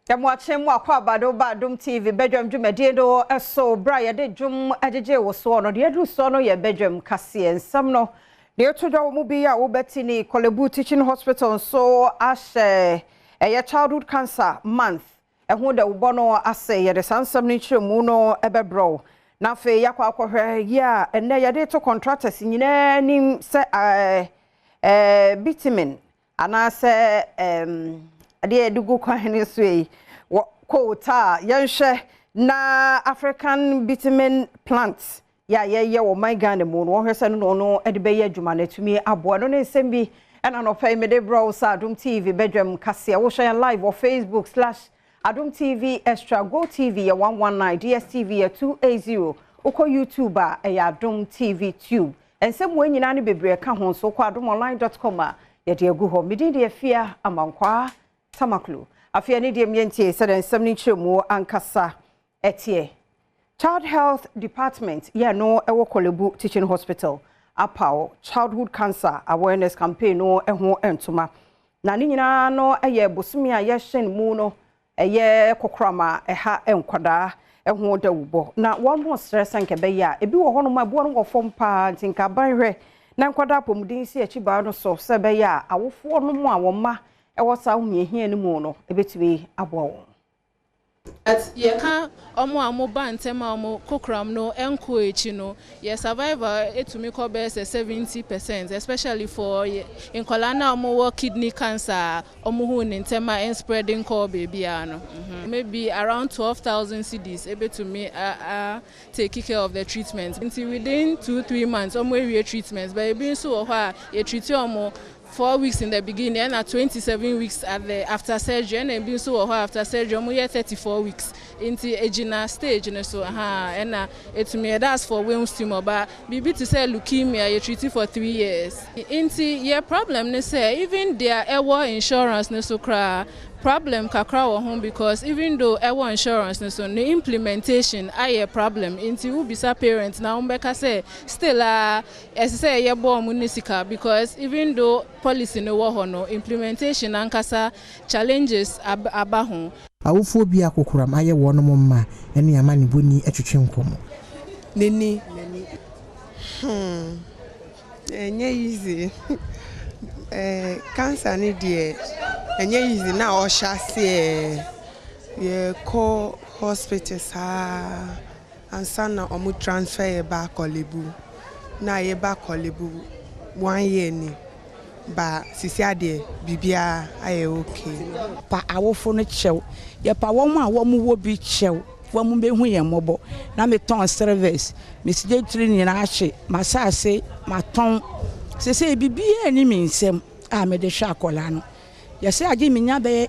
Yɛmoakye mu akɔ abado ba Adom TV badwam dwumadie no so. Berɛ a yɛde dwom agyegye wo soɔ no, deɛ aduru soɔ no yɛ badwam kaseɛ nsɛm no. Deɛ ɛto dwa wɔ mu bi a wobɛte ni: Korle Bu Teaching Hospital nso ahyɛ ɛyɛ Childhood Cancer Month ɛho dawubɔ no ase. Yɛde saa nsɛm no nkyerɛmu no ɛbɛbrɛ wo. Na afei yɛakɔ akɔhwɛ yi a ɛnnɛ yɛde to contractors nyinaa anim sɛ bitumen anaasɛ adeɛ yɛde gu kwan no so yi wɔ coal tar, yɛnhwɛ na African Bitumen Plant yɛ a yɛyɛ wɔ man Ghana mu no, wɔhwɛ sɛ no na ɔno de bɛyɛ adwuma no atumi aboa no. Ne nsɛm bi ɛna nɔpɛ yi mede brɛ wo sɛ Adom TV badwam kaseɛ. Wohwɛ yɛn live wɔ Facebook/AdomTV Extra, Go TV yɛ 119, DSTV yɛ 280. Wokɔ YouTube a, ɛyɛ Adom TV Tube. Nsɛm wɔn nyinaa ne bebree ka ho nso, kɔ adomonline.com a, yɛde agu hɔ. Medin deɛ Fia Amankwaa Tamaklo. Afei ne deɛ mmiɛntie sɛdeɛ nsɛm no nkyerɛmu ankasa ɛteɛ. Child Health Department yɛ no ɛwɔ Korle Bu Teaching Hospital apaw Childhood Cancer Awareness Campaign no ho ntoma, na ne nyinaa no yɛ bosome a yɛhyɛn mu no, ɛyɛ kokoram a ɛha nkwadaa ɛho dawubɔ, na wɔn mo srɛ sɛ nka ɛbɛyɛ a ebi wɔ hɔnom a ɛboɔ no wɔ fam paa, nti nka aban hwɛ na nkwadaa apɔmuden si akyi baa no so sɛ ɛbɛyɛ a awofoɔ no mu a wɔn mma ɛwɔ saa ahohiahia no mu no, ebɛtumi aboa wɔn. Yɛka ɔmo a ɔmo ba ntɛm a ɔmo kokoram no ɛnkɔ akyi no, yɛ survival etumi kɔ bɛyɛ sɛ 70%, especially for nkɔlaa na ɔmo wɔ kidney cancer a ɔmo hu ne ntɛm a ɛnspreading kɔ beebiara no. Maybe around 12,000 cedis ebetumi a take care of the treatment, nti within 2-3 months ɔmo ewie treatment. But ebi nso wɔ hɔ a yɛ treat ɔmo 4 weeks in the beginning ɛna 27 weeks at the after surgery, ɛna ebi nso wɔ hɔ after surgery ɔmo yɛ 34 weeks. Nti egyina stage no so aha ɛna etumi. That's for Wilms tumor, but biribi te sɛ leukemia, yɛ treat for 3 years. Nti yɛ problem ne sɛ even deɛ ɛwɔ insurance ne so koraa, problem kakra wɔ ho, because even though ɛwɔ insurance ne so ne, implementation ayɛ problem. Nti wobisa parents na wɔn bɛka sɛ still a ɛsɛ sɛ yɛbɔ wɔn ne sika, because even though policy no wɔ hɔ no, implementation ankasa challenges aba ho. Awofoɔ bi a kokoram ayɛ wɔn mma ne amanebɔni atwitwe nkɔmmɔ. N'ani ɛnyɛ easy. Cancer ne deɛ ɛnyɛ easy na ɔhyɛ aseɛ, yɛkɔ hospital saa ansa na ɔmo transfer yɛ ba Korle Bu. Na yɛba Korle Bu one year ni ba sisi adeɛ, biribiara ayɛ okay. Pa awofo no kyɛw, yɛpa wɔn a wɔn wɔ bi kyɛw, wɔn bɛhu yɛn mmɔbɔ. Na metɔn service, mesigye tiri nyinaa ahye, m'asase matɔn, sese biribiara ni mi nsam a mede hwɛ akwadaa no. Yɛsɛ agye menya bɛyɛ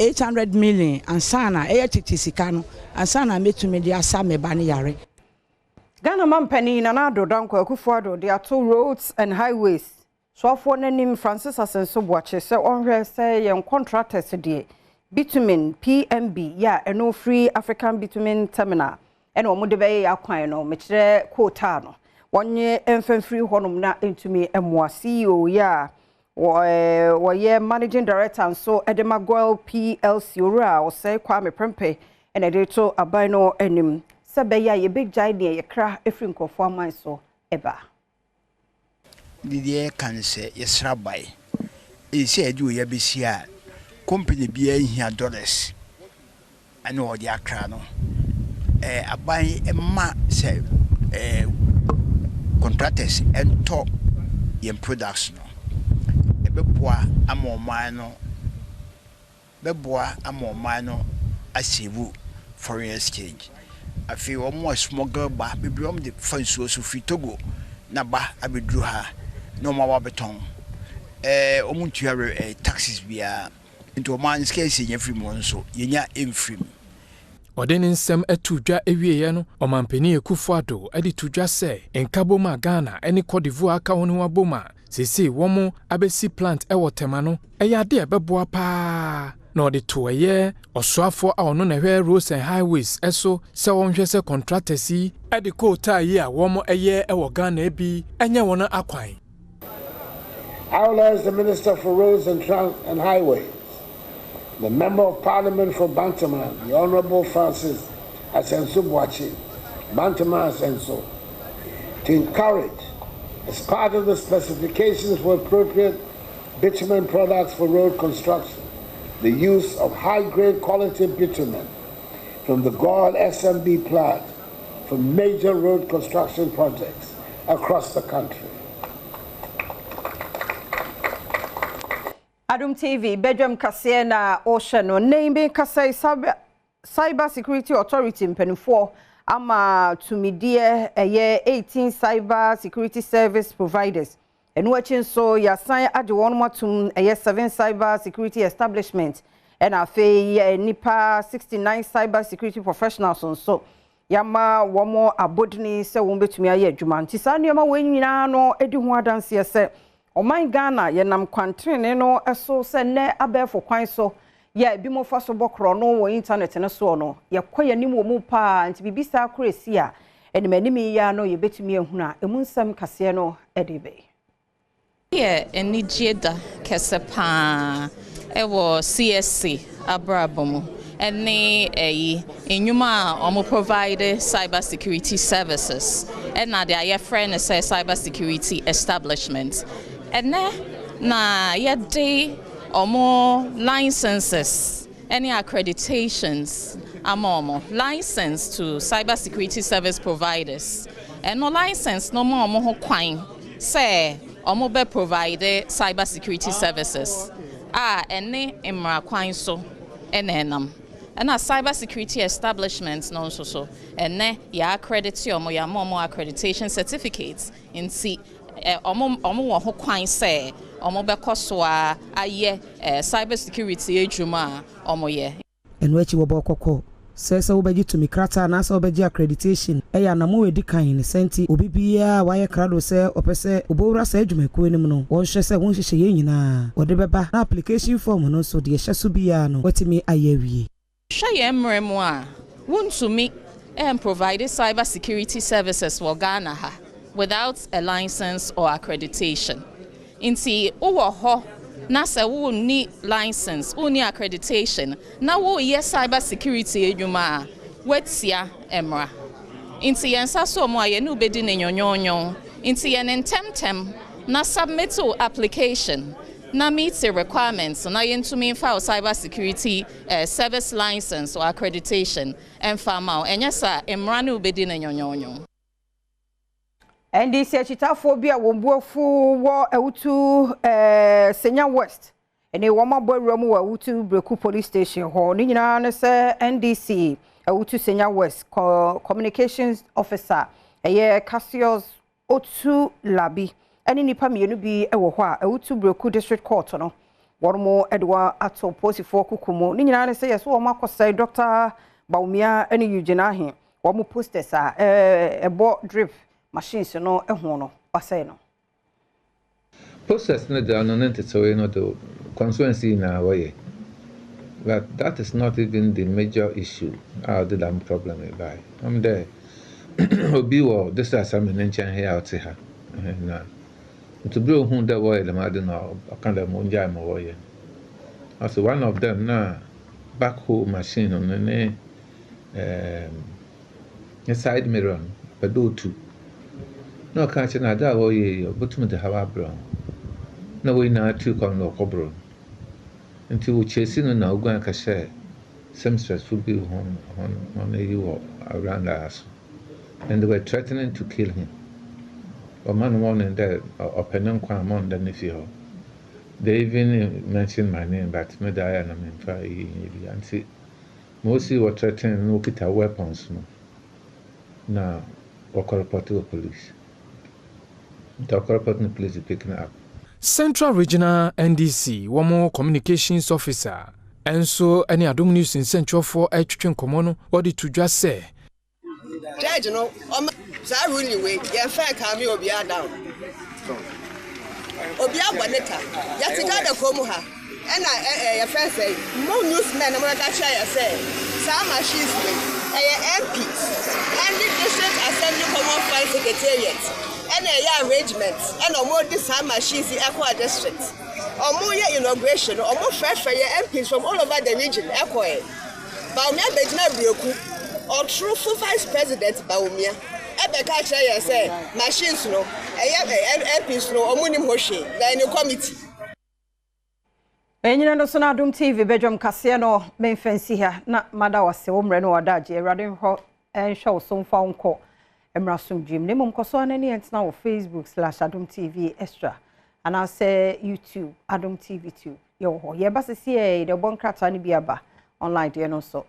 800 million ansa na ɛyɛ tete sika no ansa na mɛtumi de asa me ba no yare. Ghana mampanin Nana Addo Dankwa Akufo-Addo de ato Roads and Highways soafoɔ n'anim, Francis Asenso Boakye, sɛ ɔnhwɛ sɛ yɛn contractors deɛ bitumen PMB yɛ a ɛno firi African Bitumen Terminal ɛna wɔn de bɛyɛ yɛ akwan no, mekyerɛ coal tar no, wɔnye mfɛmfiri hɔnom na ntumi mmoa. CEO yɛ a wɔyɛ managing director nso de ma Goil PLC, owura a ɔsɛe Kwame Prempeh, ɛna ɛde to aban no anim sɛ bɛyɛ a yɛbɛgyae deɛ yɛkra ɛfiri nkurɔfoɔ aman so ɛba. Deɛ yɛka ne sɛ yɛsra bae ɛyɛ sɛ yɛde wɔ yɛbɛsi a company biara hia dollars ɛne ɔde akra no, aban ma sɛ contractors ɛntɔ yɛn products no, ɛbɛboa ama ɔman no, bɛboa ama ɔman no asave foreign exchange. Afei wɔn a smuggle ba bebree, wɔn de fa nsuo so firi Togo na ba abɛduru ha na wɔn aba abɛtɔn, wɔn ntua taxes biara, nti wɔn a sika esi nya firi mu nso yɛnya mfiri mu. Ɔde ne nsɛm to dwa awieeɛ no, Ɔmampanin Akufo Addo de to dwa sɛ nkabom a Ghana ne Cote d'Ivoire aka wɔn ho abom a seesei wɔn abɛsi plant wɔ Tema no ɛyɛ ade a ɛbɛboa paa, na ɔde to ɛyɛ ɔsoafoɔ a ɔno na ɛhwɛ Roads and Highways ɛso sɛ wɔnhwɛ sɛ contractors yi de coal tar yi a wɔn ɛyɛ wɔ Ghana bi ɛnyɛ wɔn akwan. I will urge the Minister for Roads and Highways The Member of Parliament for Bantama, the Honorable Francis Asenso Boakye, Bantama Asenso, to encourage, as part of the specifications for appropriate bitumen products for road construction, the use of high-grade quality bitumen from the GOIL SMB plant for major road construction projects across the country. Adom TV badwam kaseɛ na wohwɛ no. Nnɛ yi mekasa yi Cyber Security Authority mpanimfoɔ ama tumideɛ ɛyɛ 18 Cyber Security Service Providers. Ɛno akyi nso yɛasan agye wɔn atom ɛyɛ 7 Cyber Security Establishment ɛna afei nnipa 69 Cyber Security Professionals nso yɛama wɔn abɔdini sɛ wɔn bɛtumi ayɛ adwuma. Nti saa nneɛma wɔn nyinaa no di ho adanseɛ sɛ ɔman Ghana yɛnam kwantene no so sɛ nnɛ abɛɛfo kwan so yɛ ebi mo fa so bɔ korɔ no wɔ internet no soɔ no, yɛkɔ yɛn anim wɔ mu paa. Nti biribi saa koro esi a anim anim yi ya no yɛbɛtumi ahunu a emu nsɛm kaseɛ no de bɛyi. Yɛ anigye da kɛse paa ɛwɔ CSC abrabɔ mu ɛne ɛyi nnwuma a wɔn provide cyber security services ɛna deɛ yɛfrɛ no sɛ cyber security establishment. Ɛnɛ na yɛde wɔn licenses ɛne accreditations ama wɔn license to cyber security service providers. Ɛno license no ma wɔn ho kwan sɛ wɔn bɛ provide cyber security services a ɛne mmara kwan so ɛna ɛnam. Ɛna cyber security establishment no nso so, ɛnɛ yɛ accredit wɔn, yɛ ama wɔn accreditation certificates, nti ɛ wɔn wɔn wɔ ho kwan sɛ wɔn bɛkɔ so a ayɛ cyber security adwuma a wɔn yɛ. Ɛno akyi wɔbɔ kɔkɔ sɛ wobɛgye tumi krataa anaasɛ wobɛgye accreditation ɛyɛ anamo a ɛdi kan ne sɛ nti obi biara a wayɛ krado sɛ ɔpɛ sɛ obɛwura saa adwumakuo no mu no, wɔnhwɛ sɛ wɔn nhyehyɛeɛ nyinaa wɔde bɛba na application form no nso deɛ ɛhyɛ so biara no watumi ayɛ awie. Hwɛ, yɛn mmerɛ mu a wontumi provide cyber security services wɔ Ghana ha without a license or accreditation. Nti wowɔ hɔ na sɛ wonni license, wonni accreditation na woyɛ cyber security adwuma a, woatia mmara. Nti yɛn nsa so mu a yɛne wobɛdi ne nyonyonyon. Nti yɛn ntɛmtɛm na submit wo application na meet the requirements na yɛntumi mfa wo cyber security service license or accreditation ɛmfa ma wo. Ɛnyɛ saa, mmara ne wobɛdi ne nyonyonyon. NDC akyitafoɔ bi a wɔn bu afu wɔ Awutu Senya West ɛne wɔn abɔ awura mu wɔ Awutu Breku Police Station hɔ. Ne nyinaa ne sɛ NDC Awutu Senya West communications officer ɛyɛ Cassius Otu Labi ɛne nnipa mmienu bi wɔ hɔ a Awutu Breku District Court no wɔn mo de wɔn ato polisifoɔ kuku mu. Ne nyinaa ne sɛ yɛsɛ wɔn akɔsɛe Dr. Bawumia ne Eugene Ahe wɔn posters a ɛbɔ drip machines no ho no wasɛe no. Process no de ɔno ne ntetewee no de constituency nyinaa wɔyɛ, but that is not even the major issue a ɔde dam problem yi bae. Dɛ obi wɔ district assembly ne nkyɛn ha a ɔte ha na nti bere ohun dɛ wɔyɛ dɛm ade no, ɔka dɛ mo ngyae ma wɔyɛ. Ɔsɛ one of them na backhoe machine no ne side mirror no ɔpɛ dɛ otu na ɔka kyerɛ no ade a wɔyɛ yi ɔbɛtumi de haw abrɛ ho na wɔn nyinaa tu kwan na ɔkɔboro no. Nti wɔkyerɛsi no na oguan kɔhyɛ seamstress fo bi hɔn ayi wɔ around so and they were threatening to kill him. Ɔma no warning dɛ ɔpɛ ne nkwa a ma ɔnda ne fie hɔ. They even mentioned my name, but me da ayɛ na memfa eyi nyɛ bi. Nti ma osi wɔ threatening no, okita weapons no na wɔkɔ report wɔ police. Nti ɔkɔ report no, police picking up. Central Regional NDC wɔn communications officer ɛnso ne Adom News nsɛntwerɛfoɔ ɛretwetwe nkɔmmɔ no, wɔde to dwa sɛ Judge no ɔma saa ruling wei, yɛmfa calm obiara down. Obiara bɔ ne ka. Yɛte Ghana kurom ha ɛna ɛ yɛfrɛ sɛ mo newsmen na mobɛka kyerɛ yɛ sɛ saa machines wei ɛyɛ MP ɛne District Assembly Common Fund Secretariat ɛna ɛyɛ arrangement ɛna ɔmo de saa machines yi ɛkɔɔ district. Ɔmo yɛ inauguration no, ɔmo frɛfrɛ yɛ MPs from all over the region ɛkɔɛ. Bawumia bɛgyina Breku, ɔtorofo Vice President Bawumia ɛbɛka kyerɛ yɛn sɛ machines no ɛyɛ MPs no ɔmo nim ho hwee na ɛne committee. Ɛnyina no so na Adom TV badwam kaseɛ no memfa nsi ha na mada wo ase wo mmerɛ no wadagye. Awurade nhɔ nhwɛ wo so mfa wo nkɔ mmra asomdwem, na mmom kɔ so ana ne yɛntena wɔ Facebook/Adom TV Extra anaasɛ YouTube Adom TV Tube. Yɛwɔ hɔ, yɛba sisi ɛ yɛde bɔ nkrataa no bi aba online deɛ no nso.